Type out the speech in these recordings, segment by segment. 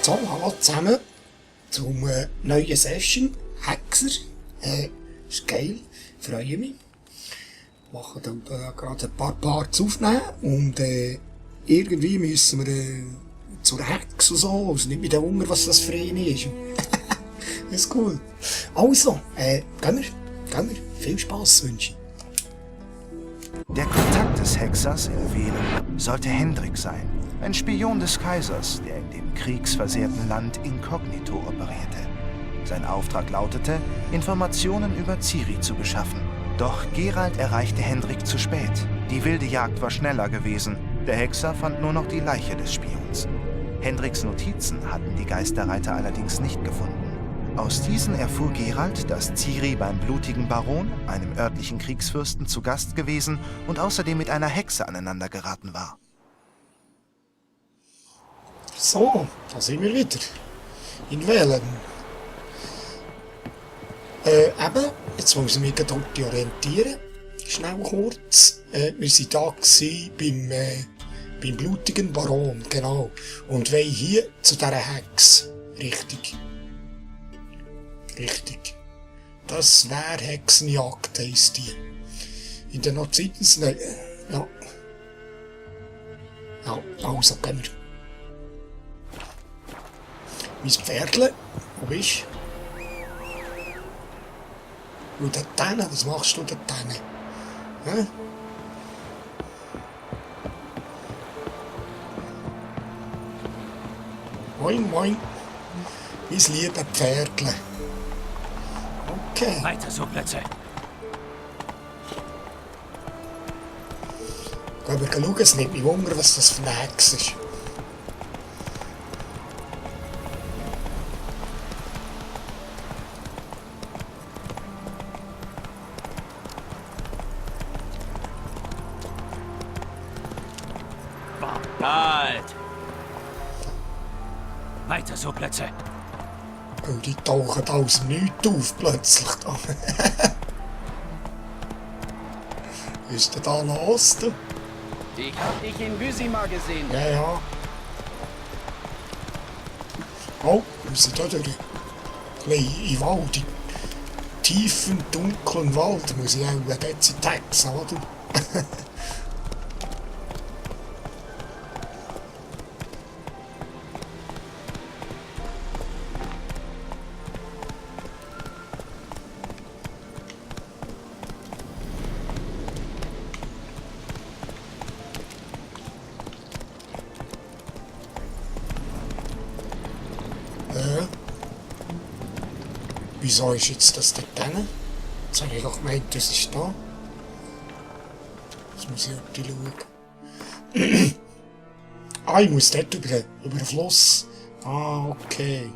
So, hallo zusammen zum neuen Session. Hexer. Ist geil. Freue mich. Machen dann gerade ein paar Parts aufnehmen und irgendwie müssen wir zur Hex und so. Also nicht mit dem Hunger, was das für eine ist. Ist cool. Also, gehen wir. Viel Spass wünschen. Der Kontakt des Hexers in Velen sollte Hendrik sein, ein Spion des Kaisers, der in dem kriegsversehrten Land inkognito operierte. Sein Auftrag lautete, Informationen über Ciri zu beschaffen. Doch Geralt erreichte Hendrik zu spät. Die wilde Jagd war schneller gewesen. Der Hexer fand nur noch die Leiche des Spions. Hendriks Notizen hatten die Geisterreiter allerdings nicht gefunden. Aus diesen erfuhr Geralt, dass Ciri beim blutigen Baron, einem örtlichen Kriegsfürsten, zu Gast gewesen und außerdem mit einer Hexe aneinander geraten war. So, da sind wir wieder. In Velen. Eben, jetzt muss ich mich dort orientieren. Schnell kurz. Wir waren da beim blutigen Baron, genau. Und wollen hier zu dieser Hex. Richtig. Das wäre Hexenjagd, heisst die. In den Notizen, ja. Ja, also gehen wir. Mein Pferdle, wo bist du? Und dort hinten, was machst du dort hinten? Hä? Moin. Mein liebes Pferdle. Okay. Weiter so, Plätze. Gehen wir schauen, es nimmt mich Wunder, was das für eine Hex ist. Halt! Weiter so, Plätze. Und die tauchen aus dem Nichts auf, plötzlich. Ist denn da los? Du? Ich hab dich in Büsima gesehen. Ja. Oh, wir sind da durch. Im Wald, in tiefen, dunklen Wald, muss ich auch jetzt in Texas, oder? Wieso ist jetzt das dort hin? Jetzt habe ich doch gemeint, das ist da. Jetzt muss ich auf die schauen. Ich muss dort über den Fluss. Okay.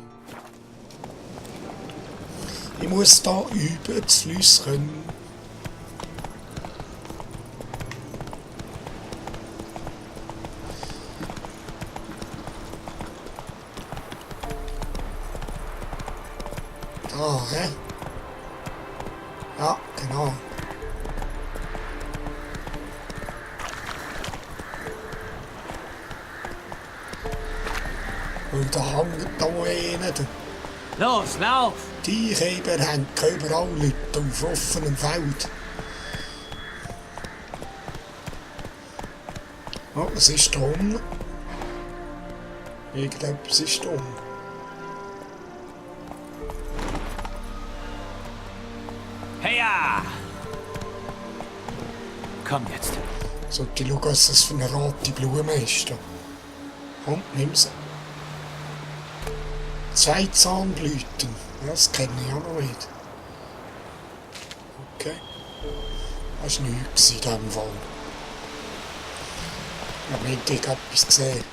Ich muss da über das Fluss können. Hä? Ja, genau. Und da hängt da einer. Los, lauf! Die Käber hängen überall Leute auf offenem Feld. Oh, was ist da unten? Irgendetwas ist da unten. Heya! Komm jetzt. Sollte ich schauen, was das für eine rote Blume ist. Da. Komm, nimm sie. 2 Zahnblüten. Das kenne ich auch noch nicht. Okay. Das war nichts in diesem Fall. Ich habe nicht etwas gesehen.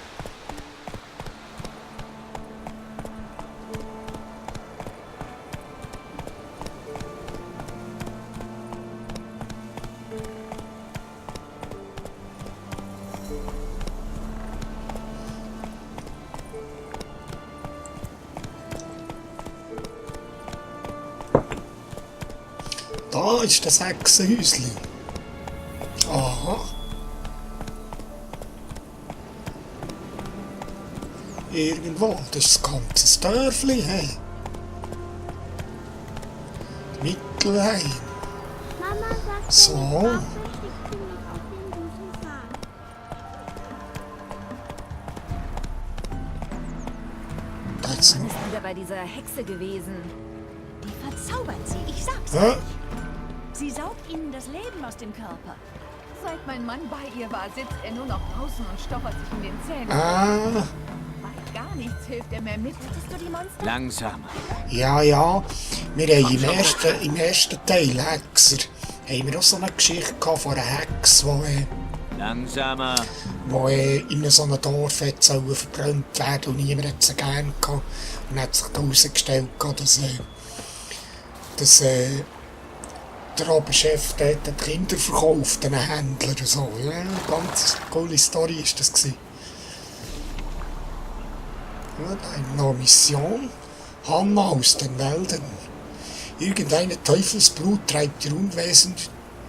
Da ist das Hexenhäuschen. Aha. Irgendwo. Das ist ein ganzes Dörfli, hey. Mittelheim. Mama sagt, So. Papa möchte ziemlich auf den Busen fahren. Das Man noch. ist wieder bei dieser Hexe gewesen. Die verzaubert sie, ich sag's Hä? euch. Sie saugt ihnen das Leben aus dem Körper. Seit mein Mann bei ihr war, sitzt er nur noch draußen und stochert sich in den Zähnen. Ah, Bei gar nichts hilft er mehr mit. Hättest du die Monster? Langsamer. ja, ja. Wir haben im ersten Teil Hexer. Haben wir auch so eine Geschichte gehabt von einer Hex, Langsamer. die in so einem Dorf hat sollen verbrannt werden und niemand hat sie gern gehabt. Und hat sich herausgestellt, dass der Oberchef dort die Kinder verkauft, den Händler und so. Ja, eine ganz coole Story war das gewesen. Ja, da haben wir noch eine Mission. Hanna aus den Wäldern. Irgendeine Teufelsbrut treibt ihr Unwesen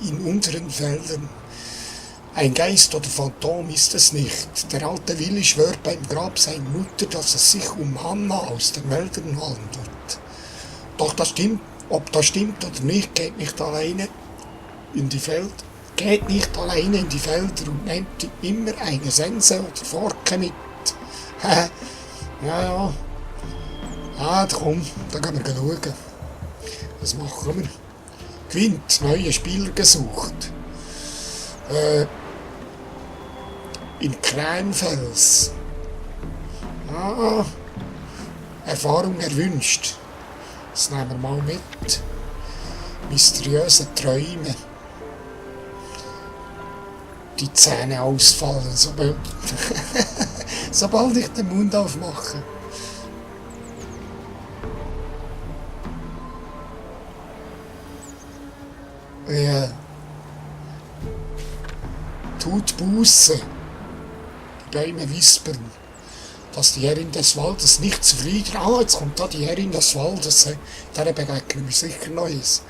in unseren Feldern. Ein Geist oder Phantom ist es nicht. Der alte Willi schwört beim Grab seiner Mutter, dass es sich um Hanna aus den Wäldern handelt. Doch das stimmt, ob das stimmt oder nicht, geht nicht alleine in die Felder. Geht nicht alleine in die Felder und nehmt immer eine Sense oder Forke mit. ja, ja. Ah, komm, da gehen wir schauen. Was machen wir? Gewinnt, neue Spieler gesucht. In Kleinfels. Ah, Erfahrung erwünscht. Das nehmen wir mal mit. Mysteriöse Träume. Die Zähne ausfallen, sobald ich den Mund aufmache. Ja. Tut Buße. Die Bäume wispern, dass die Herrin des Waldes nicht zufrieden... Ah, jetzt kommt da die Herrin des Waldes. Der begegnen wir sicher Neues.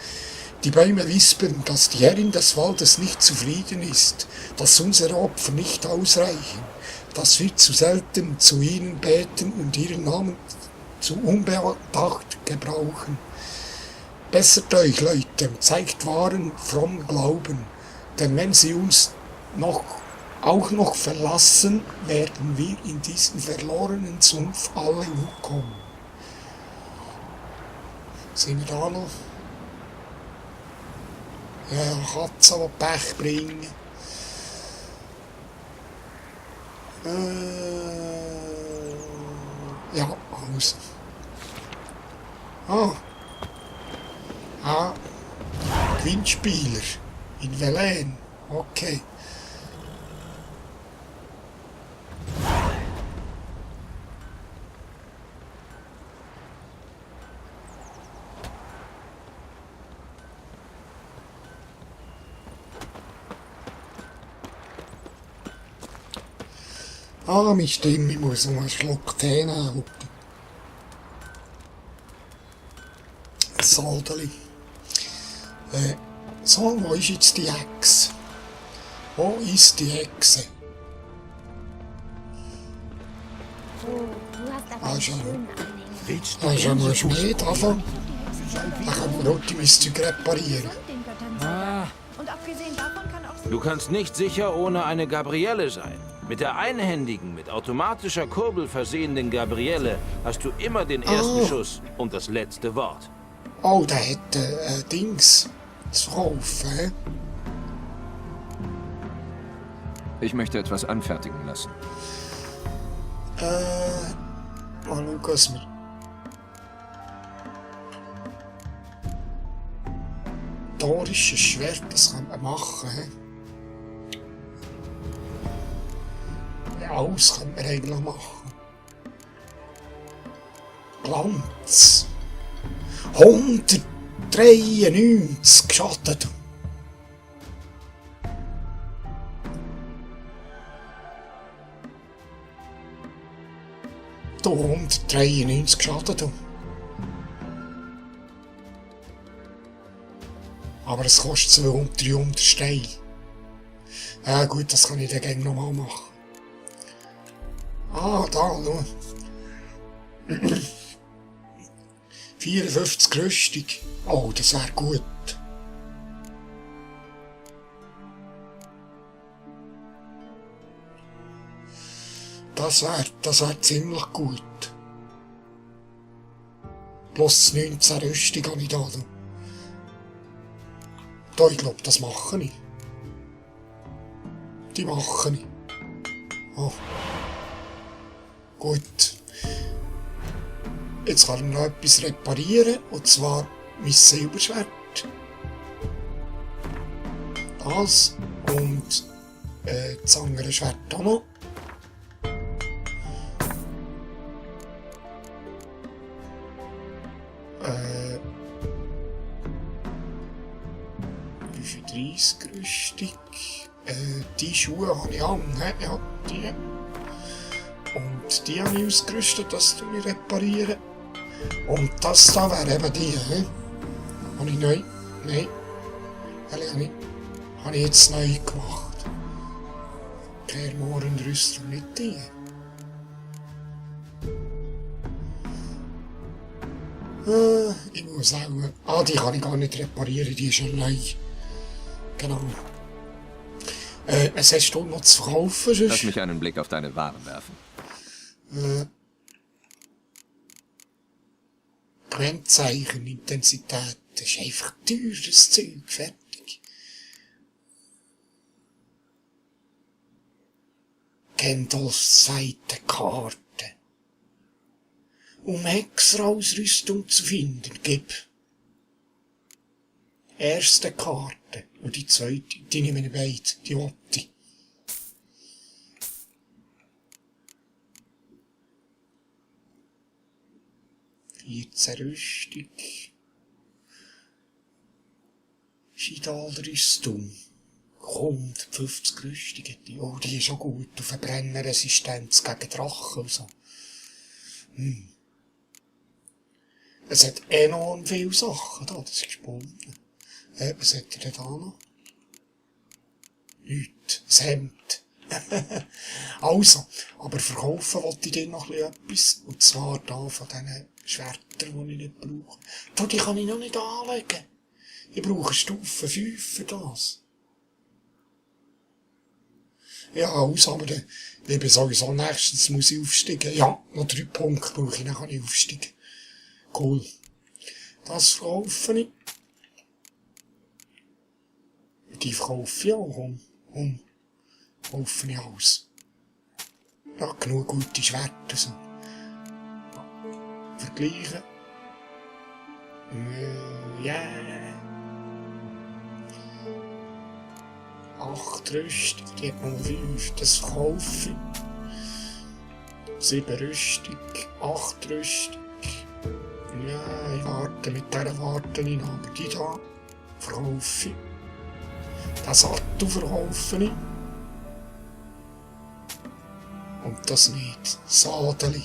Die Bäume wispern, dass die Herrin des Waldes nicht zufrieden ist, dass unsere Opfer nicht ausreichen, dass wir zu selten zu ihnen beten und ihren Namen zu unbedacht gebrauchen. Bessert euch, Leute, und zeigt wahren, frommen Glauben, denn wenn sie uns auch noch verlassen, werden wir in diesen verlorenen Sumpf alle umkommen. Sind wir da noch? Ja, Katzen, die Pech bringen. Ja, also. Gewinnspieler in Velen. Okay. Meine Stimme, ich muss noch einen Schluck Tee nehmen. Saldeli. So, wo ist jetzt die Hexe? Wo ist die Hexe? Du hast aber einen Also, schönen Anhänger. da ist ja nur ein Schmied anfangen. Dann können wir Optimus Zeug reparieren. Den Göttern sei Dank. Und abgesehen davon kann auch Du kannst nicht sicher ohne eine Gabrielle sein. Mit der einhändigen, mit automatischer Kurbel versehenen Gabrielle hast du immer den ersten Schuss und das letzte Wort. Oh, der hat Dings zu kaufen, hä? Ich möchte etwas anfertigen lassen. Mal schauen, was wir... Dorisches Schwert, das kann man machen, hä? Ja, alles kann man eigentlich machen. Glanz. 193 Schaden. Da 193 Schaden. Du. Aber es kostet 200 Steine. Ja gut, das kann ich dann gerne nochmal machen. Ah, da, schau. 54 Rüstung. Oh, das wäre gut. Das wär ziemlich gut. Plus 19 Rüstung habe ich da. Da, ich glaube, das mache ich. Die mache ich. Oh. Gut. Jetzt kann ich noch etwas reparieren, und zwar mein Silberschwert. Das und das andere Schwert auch noch. Wie viel 30 Rüstung? Die Schuhe habe ich an, ja, die. Und die habe ich ausgerüstet, das tue ich reparieren. Und das da wäre eben die, Habe ich neu? Nein. Habe ich jetzt neu gemacht. Permorenrüstung, nicht die. Ich muss auch... die kann ich gar nicht reparieren, die ist schon neu. Genau. Was hast du noch zu verkaufen? Lass mich einen Blick auf deine Waren werfen. Kennzeichen, Intensität, das ist einfach teures Zeug, fertig. Gandalfs Seitenkarte. Um extra Ausrüstung zu finden, gib erste Karte und die zweite, die nehmen wir beide, die wollte. 14 Rüstung. Schidalrüstung. 150 Rüstung. Oh, die ist auch gut. Auf eine Brennresistenz gegen Drachen und so. Es hat enorm viele Sachen da, das ist gesponnen. Was hat er denn da noch? Nichts. Das Hemd. Also, aber verkaufen wollte ich dir noch etwas. Und zwar da von diesen Schwertern, die ich nicht brauche. Da, die kann ich noch nicht anlegen. Ich brauche Stufe 5 für das. Ja, also, aber ich bin sowieso nächstens muss ich aufsteigen. Ja, noch 3 Punkte brauche ich, dann kann ich aufsteigen. Cool. Das verkaufe ich. Die verkaufe ich auch. Kaufe ich alles. Ja, genug gute Schwerter. So. Vergleichen. Ja. 8 Rüstung, die hat noch 5. Das verkaufe ich. 7 Rüstung, 8 Rüstung. Ja, ich warte, mit dieser warte ich noch, aber die da verkaufe ich. Das Sattel verkaufe ich. Und das nicht. Sadeli.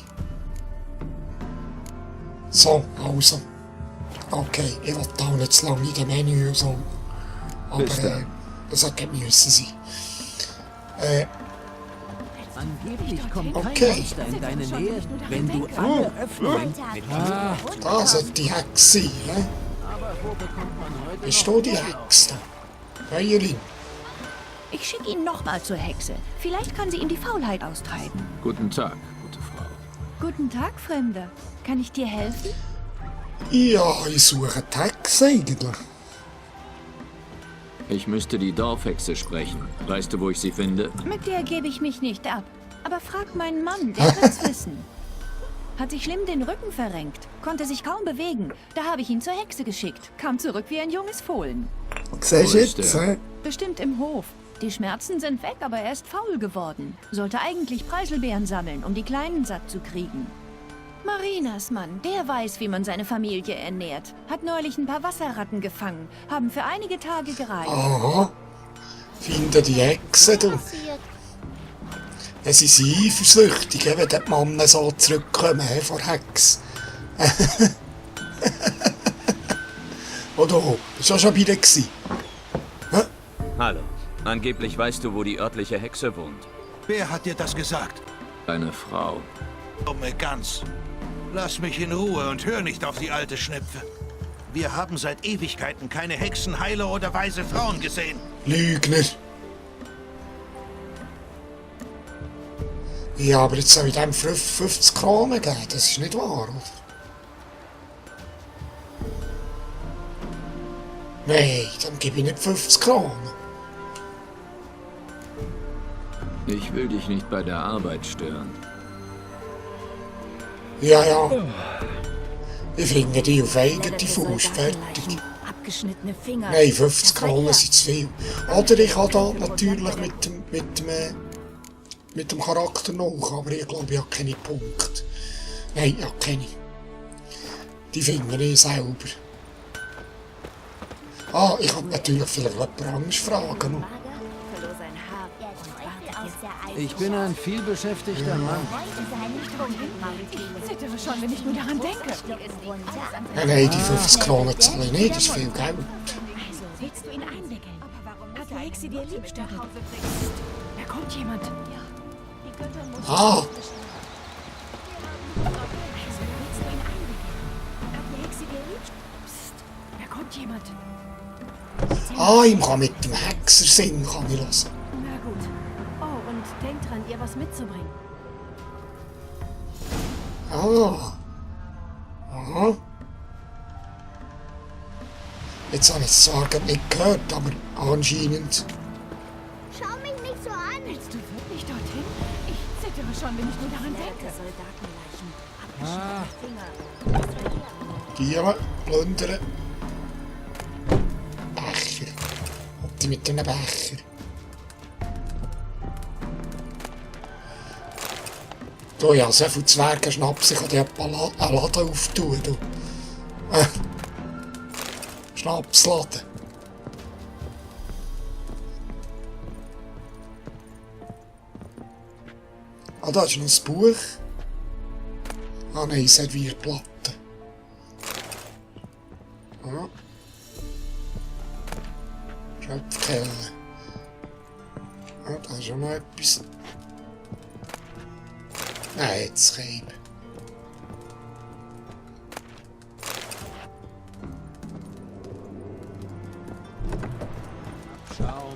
So, also. Okay, ich will da nicht zu lange in dem Menü und so. Aber das hätte müssen sein. Angeblich kommt Okay. kein Monster in deine Nähe, wenn du alle Öffnungen mit Da sollte die Hexe sein, ne? Aber wo bekommt man heute Ist noch da die Urlaub? Hexe? Feuerling. Ich schicke ihn nochmal zur Hexe. Vielleicht kann sie ihm die Faulheit austreiben. Guten Tag, gute Frau. Guten Tag, Fremder. Kann ich dir helfen? Ja, ich suche die Hexe eigentlich. Ich müsste die Dorfhexe sprechen. Weißt du, wo ich sie finde? Mit der gebe ich mich nicht ab. Aber frag meinen Mann, der wird's wissen. Hat sich schlimm den Rücken verrenkt, konnte sich kaum bewegen. Da habe ich ihn zur Hexe geschickt. Kam zurück wie ein junges Fohlen. Siehst Wo du ist jetzt? der? Bestimmt im Hof. Die Schmerzen sind weg, aber er ist faul geworden. Sollte eigentlich Preiselbeeren sammeln, um die Kleinen satt zu kriegen. Marinas Mann, der weiß, wie man seine Familie ernährt. Hat neulich ein paar Wasserratten gefangen. Haben für einige Tage gereicht. Aha. Finde die Hexe, du. Passiert. Es ist eifersüchtig, wenn die Männer so zurückkommen vor Hex. Oder wo? Das war schon wieder. Hallo. Angeblich weißt du, wo die örtliche Hexe wohnt. Wer hat dir das gesagt? Eine Frau. Dumme Gans. Lass mich in Ruhe und hör nicht auf die alte Schnepfe. Wir haben seit Ewigkeiten keine Hexen, Heiler oder weise Frauen gesehen. Lügner. Ja, aber jetzt soll ich dem 50 Kronen geben. Das ist nicht wahr, oder? Nein, dann gebe ich nicht 50 Kronen. Ich will dich nicht bei der Arbeit stören. Ja, ja. Ich finde die auf eigene Faust fertig. Abgeschnittene Finger. Nein, 50 Kronen sind zu viel. Oder ich kann da natürlich mit dem Charakter noch, aber ich glaube, ich habe keine Punkte. Nein, ich habe keine. Die finde ich selber. Ah, ich kann natürlich vielleicht jemand anderes fragen. Ich bin ein vielbeschäftigter Mann. Ich zittere schon, wenn ich nur daran denke. Ja, nein, die 50 Kronen zahle ich nicht, das ist viel Geld. Also, willst du ihn einwickeln? Hat die Hexe dir lieb, Stefan? Da kommt jemand. Ah, Also, willst du ihn einwickeln? Hat die Hexe dir lieb? Psst, da kommt jemand. ah, ich kann mit dem Hexer singen, kann ich hören. Na gut. Oh, und denk dran, ihr was mitzubringen. Ah. Aha. Jetzt habe ich es zwar gerade nicht gehört, aber anscheinend. Schau mich nicht so an. Willst du wirklich dorthin? Ich zittere schon, wenn ich nur daran denke. Soldatenleichen. Abgeschnittene Finger. Dieben, plündern. Becher. Und die mit den Becher. Du, ja, so viel Zwergenschnaps, ich kann dir einen Laden auftun, du. Schnapsladen. Ah, da ist noch ein Buch. Ah nein, Servierplatte. Ja. Schöpfkelle. Ah, da ist auch noch etwas. Nein, jetzt Reib. Schaum.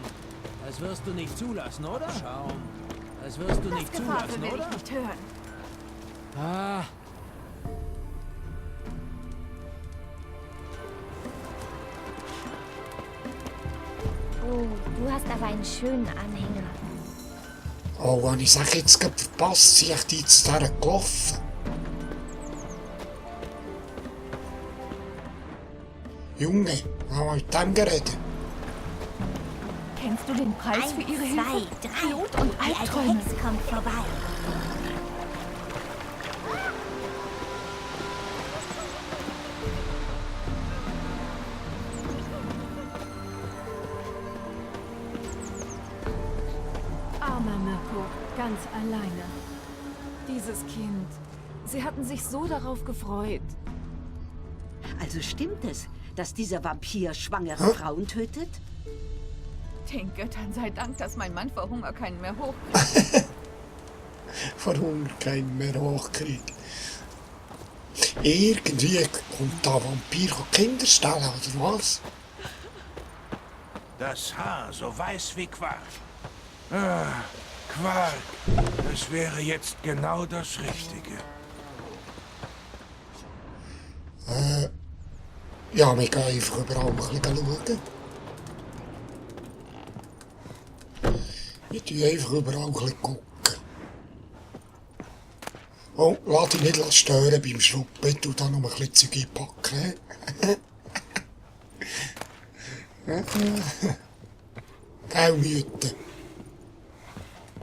Das wirst du nicht zulassen, oder? Schaum. Das wirst du nicht zulassen, will oder? ich nicht hören. Ah, Oh, du hast aber einen schönen Anhänger. Oh, wenn ich sage, jetzt gerade verpasst, sind ich die zu dieser gelaufen. Junge, haben wir mit dem geredet? Kennst du den Preis für ihre Hilfe? 2, 3. Blut und Die alte Albträume. Hex kommt vorbei. Armer Mirko, ganz alleine. Dieses Kind. Sie hatten sich so darauf gefreut. Also stimmt es, dass dieser Vampir schwangere Frauen tötet? Den Göttern sei Dank, dass mein Mann vor Hunger keinen mehr hochkriegt. Vor Hunger keinen mehr hochkriegt. Irgendwie kommt da Vampir Kinder stellen, oder was? Das Haar so weiß wie Quark. Ah, Quark. Das wäre jetzt genau das Richtige. Ja, wir gehen einfach überall ein bisschen schauen. Wir tun einfach überall ein bisschen gucken. Oh, lass dich nicht stören beim Schruppen. Ich tu da noch ein bisschen Zeug einpacken. Gell, Mütter?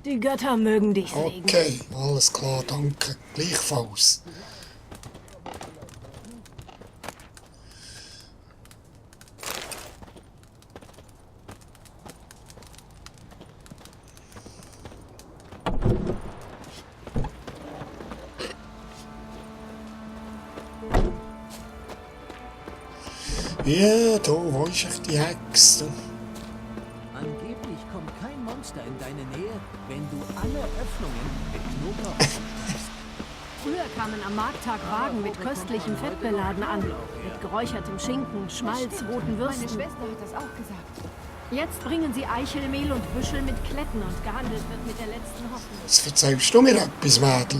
Die Götter mögen dich segnen. Okay, alles klar, danke. Gleichfalls. Ja, da, wo ist echt die Hexe? angeblich kommt kein Monster in deine Nähe, wenn du alle Öffnungen mit Knoblauch aufmachst. Früher kamen am Markttag Wagen mit köstlichem Fett beladen an. Mit geräuchertem Schinken, Schmalz, roten Würsten. Meine Schwester hat das auch gesagt. Jetzt bringen sie Eichelmehl und Büschel mit Kletten und gehandelt wird mit der letzten Hoffnung. Was erzählst du mir etwas, Mädel?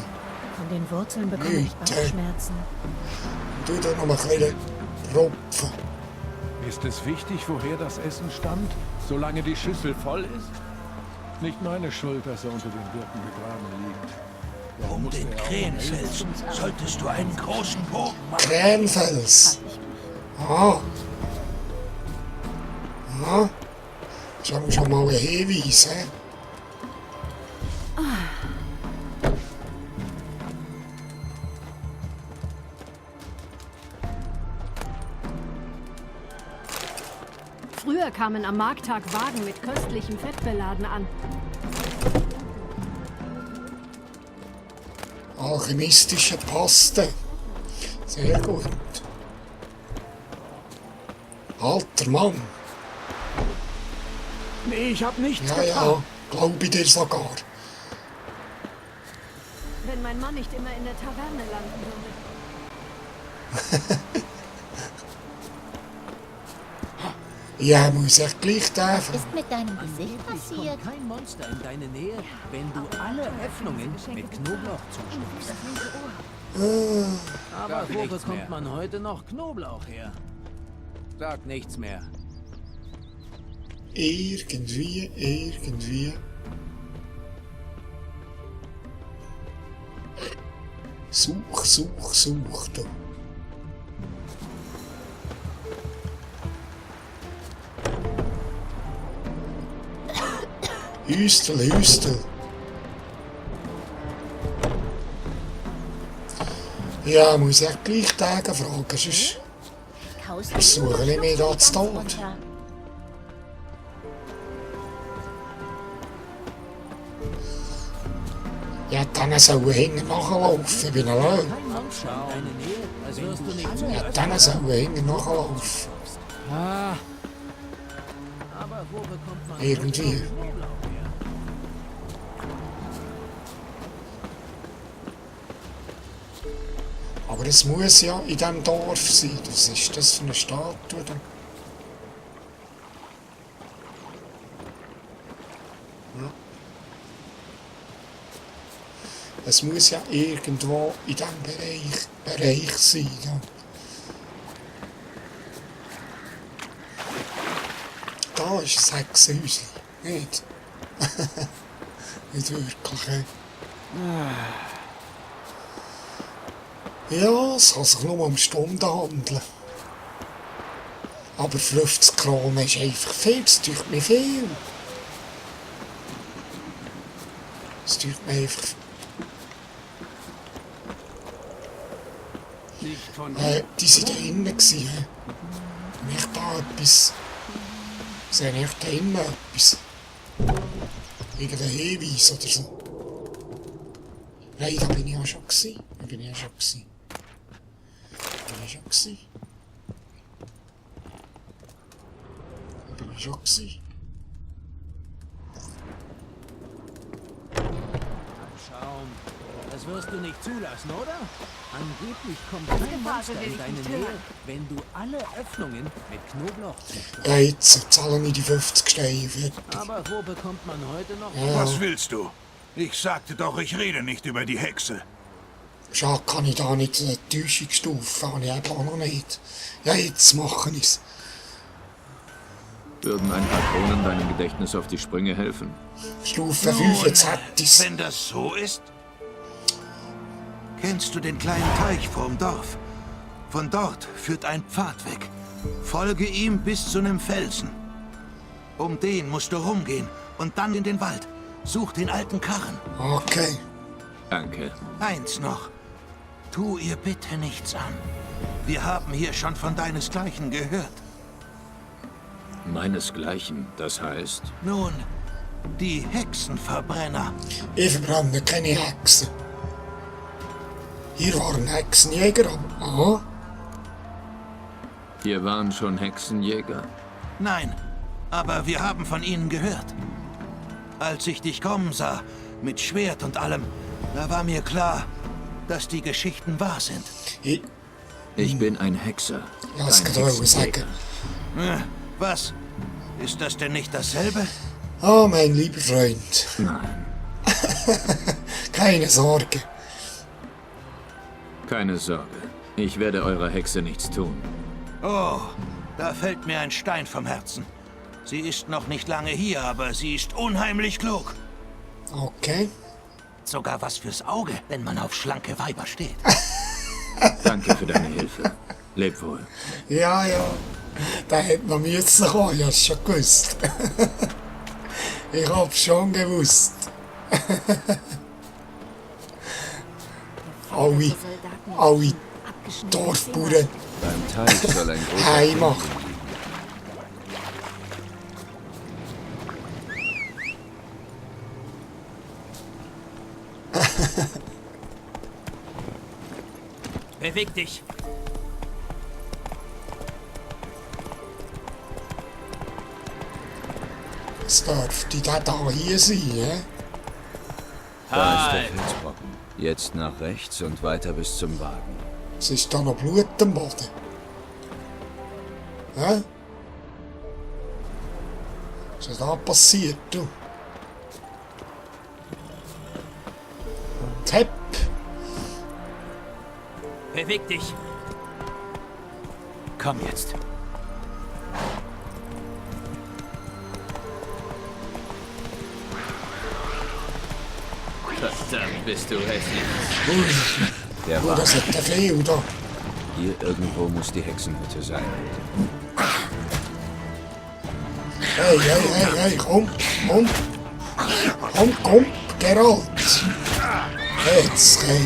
Von den Wurzeln bekomme ich Bauchschmerzen. Du da noch mal ein bisschen rupfen. Ist es wichtig, woher das Essen stammt, solange die Schüssel voll ist? Nicht meine Schuld, dass er unter den Wirten begraben liegt. Um den Krähenfels solltest du einen großen Bogen machen. Krähenfels. Ah. Ah. Das haben wir schon mal einen Hinweis, hä? Früher kamen am Markttag Wagen mit köstlichem Fett beladen an. Alchemistische Paste. Sehr gut. Alter Mann. Nee, ich hab nichts Ja, ja, glaube ich dir sogar. Wenn mein Mann nicht immer in der Taverne landen würde. Ja, muss ich gleich treffen. Ist mit deinem Gesicht passiert? Kommt kein Monster in deine Nähe, wenn du alle Öffnungen mit Knoblauch zuschneidest. Aber wo bekommt man heute noch Knoblauch her? Sag nichts mehr. Irgendwie. Such du. Hüstel. Ja, muss ich gleich Tage fragen, sonst versuche ich mich da zu Tod. Ja, dann sollen hinten nachlaufen, ich bin allein. Ja, dann sollen hinten nachlaufen. Irgendwie. Aber es muss ja in diesem Dorf sein. Was ist das für eine Statue da? Ja. Es muss ja irgendwo in diesem Bereich sein. Ja. Da ist ein Hexenhäuschen. Nicht? Nicht wirklich. Ja, es kann sich nur um Stunden handeln. Aber 50 Kronen ist einfach viel, es tut mir viel. Es tut mir einfach... die sind da innen gewesen. Nicht da etwas... Sehe ich da innen etwas? Irgendein Hinweis oder so? Nein, da bin ich ja schon gewesen. Schaum, das wirst du nicht zulassen, oder? Angeblich kommt kein Monster in deine Nähe, wenn du alle Öffnungen mit Knoblauch zuschneidest. Ja, jetzt zahlen wir die 50 Steine fertig. Aber wo bekommt man heute noch... Ja. Was willst du? Ich sagte doch, ich rede nicht über die Hexe. Schade, kann ich da nicht eine Täuschungsstufe, habe ich eben auch noch nicht. Ja, jetzt machen wir's. Würden ein paar Kronen deinem Gedächtnis auf die Sprünge helfen? Stufe 5, jetzt hätte ich's. Wenn das so ist? Kennst du den kleinen Teich vorm Dorf? Von dort führt ein Pfad weg. Folge ihm bis zu einem Felsen. Um den musst du rumgehen und dann in den Wald. Such den alten Karren. Okay. Danke. Eins noch. Tu ihr bitte nichts an. Wir haben hier schon von deinesgleichen gehört. Meinesgleichen, das heißt? Nun, die Hexenverbrenner. Ich verbrenne keine Hexen. Hier waren Hexenjäger, aha. Hier waren schon Hexenjäger? Nein, aber wir haben von ihnen gehört. Als ich dich kommen sah, mit Schwert und allem, da war mir klar, dass die Geschichten wahr sind. Ich bin ein Hexer. Lass kein Geduld sagen. Hexenjäger. Was? Ist das denn nicht dasselbe? Oh, mein lieber Freund. Nein, Keine Sorge. keine Sorge. Ich werde eurer Hexe nichts tun. Oh, da fällt mir ein Stein vom Herzen. Sie ist noch nicht lange hier, aber sie ist unheimlich klug. Okay. Sogar was fürs Auge, wenn man auf schlanke Weiber steht. Danke für deine Hilfe. Leb wohl. Ja, ja. Da hätte man müssen kommen, ich hab's schon gewusst. Ich hab's schon gewusst. alle Dorfbauern Beim Teich soll ein großer heimmachen. Beweg dich. Es dürfte der da hier sein, hä? Da ist der Felsbrocken. Jetzt nach rechts und weiter bis zum Wagen. Es ist da noch Blut am Boden. Hä? Was ist da passiert, du? Und hepp! Beweg dich. Komm jetzt. Verdammt, bist du hässlich. Ui, Der oh, das Wagen. hat der Fehl, da. Hier irgendwo muss die Hexenhütte sein. Hey, komm, Geralt. Jetzt, hey.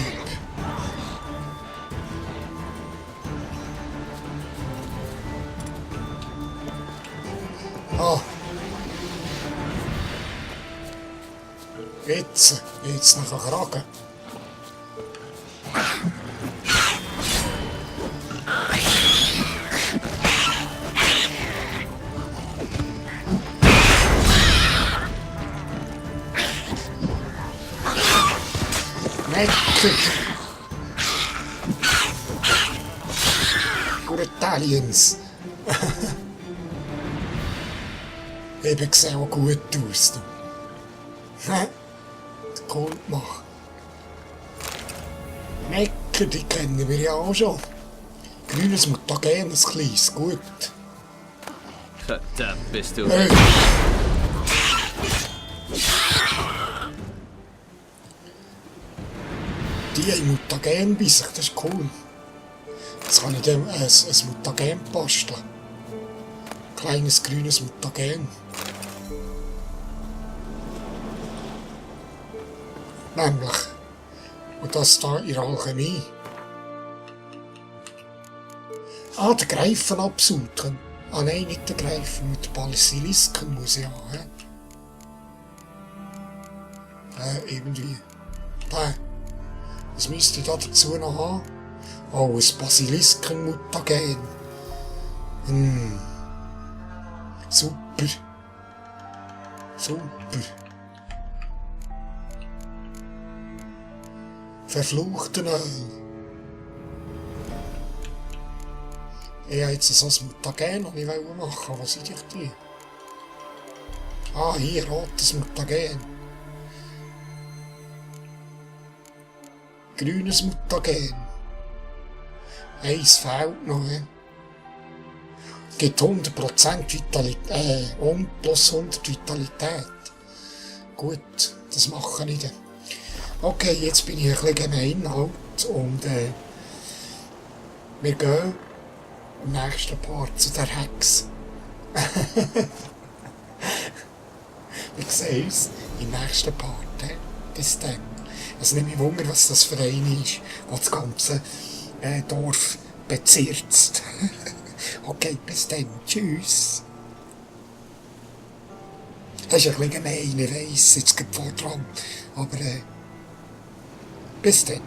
Ah. Jetzt nach dem Kragen. Mecker! Gut Italiens! Eben sieht auch gut aus. Hä? Kommt machen. Mecker, die kennen wir ja auch schon. Grünes Mutagen, ein kleines, gut. Verdammt, bist du Hey. Die haben Mutagen bei sich, das ist cool. Jetzt kann ich dem ein Mutagen basteln. Kleines grünes Mutagen. Nämlich. Und das da in der Alchemie. Ah, den Greifen absuchen. Ah nein, nicht den Greifen, mit Basilisken muss ich haben. Irgendwie. Da. Was müsste ich da dazu noch haben? Oh, ein Basilisken-Mutagen. Super. Verfluchten Öl. Ich wollte jetzt so ein Mutagen machen. Was sind die? Ah, hier, rotes Mutagen. Grünes Mutagen. Eins fehlt noch. Gibt 100% Vitalität. Plus 100 Vitalität. Gut, das mache ich dann. Okay, jetzt bin ich ein bisschen gemein halt und wir gehen im nächsten Part zu der Hex. Wir sehen uns im nächsten Part. Bis dann. Es nimmt mich Wunder, was das für eine ist, der das ganze Dorf bezirzt. Okay, bis dann. Tschüss. Das ist ein bisschen gemein, ich weiss, jetzt geht vor dran. Aber bis dann.